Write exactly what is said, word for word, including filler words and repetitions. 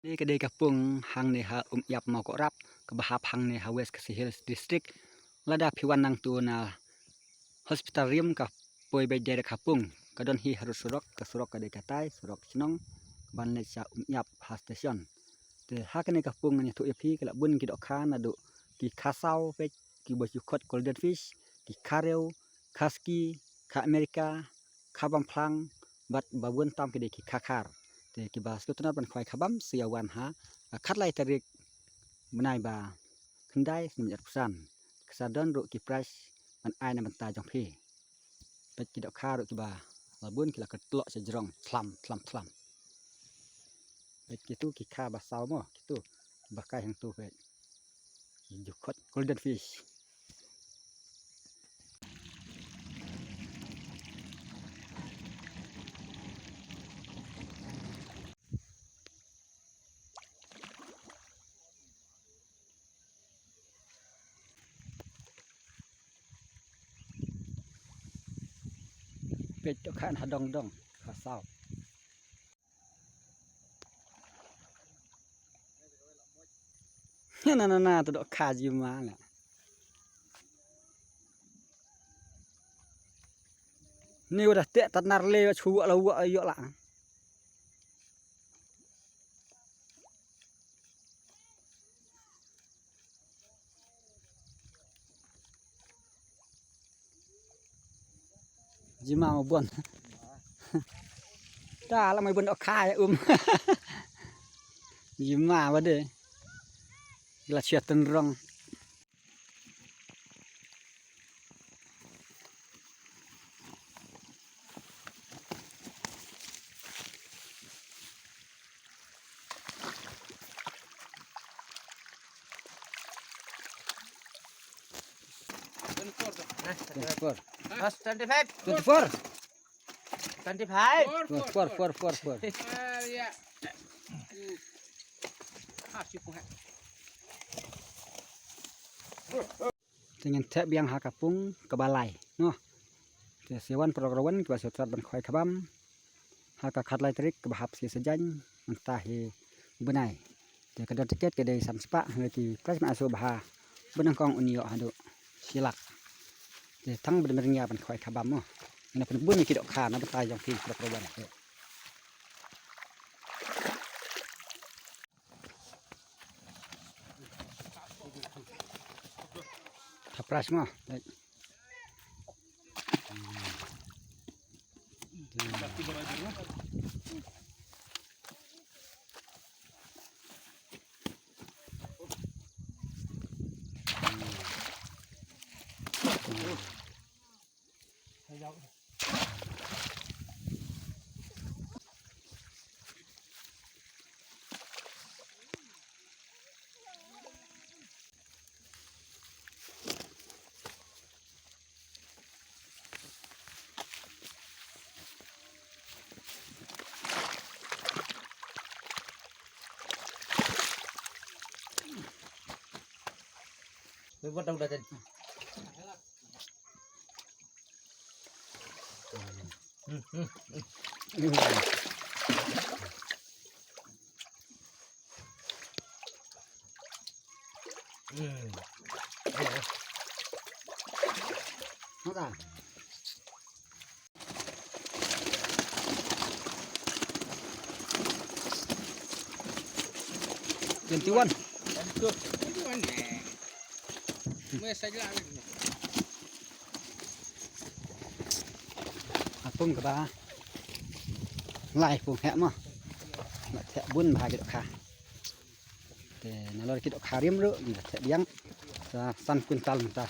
Kane ka dei ka pung hangne ha Umïap Mawkohrap, kaba hap hangne ha West Khasi Hills District. Lada phi wan nangtu na Hospital Rim ka poi beit direct ha pung. Ka don hi harud surok, ka surok ka dei katai, surok shnong, ban leit sha Umïap ha station. Te ha kane ka pung ngan ïathuh ïa phi, ka la bun ki dohkha naduh ki kha saw peit, kiba ju khot golden fish, ki kha rew, kha ski, kha America, kha bamphlang, bad ba bun tam ki dei ki kha khar. Te kiba sngewtynnat ban khwai kha bam, sa ïa wan ha, ah, khatlai tarik bnai ba khyndai snem arphew san. Ka sa don ruh ki prize ban ai na bynta jong phi. Peit ki dohkha ruh kiba la bun ki la kytlok sha jrong, thlam, thlam, thlam. Peit kitu ki kha ba saw mo, kitu kiba kai hangtu peit. Ki ju khot golden fish. Peit dohkha ha dong dong, kha saw. Na na na, to dohkha jima la. Ni udah tek tanar le, chuwa la wa ïoh la. Jima ma bon. Ta la mai bon dohkha ïa um. Jima ba de. La chia ten rong. Twenty-four. Twenty-four. Mas twenty-five. Twenty-four. Twenty-five. Four, four, four, four, four. Ah, ya. Ah, si pung ha. Te ngin thep biang ha ka pung kaba lai, no. Te sa wan para wan kiba sngewtynnat ban khwai kha bam ha ka khatlai tarik kaba hap shi sajan mynta hi bnai. Te ka dor tiket ka dei san spah, hynrei ki prize ma asu bha ba nyngkong un ïoh haduh shi lak. Te tang ba dei ring ïa ban khwai kha bam mo. Ngin pynbun ki dohkha na bynta jong phi para wan. Thapras mo. Twenty-one. Twenty-one eh. Mui sa jla. Apung kaba lai pung heh mo. La thep bun bha ki dohkha. Te nalor ki dohkha rim ruh ngi la thep biang. Sa san quintal mynta.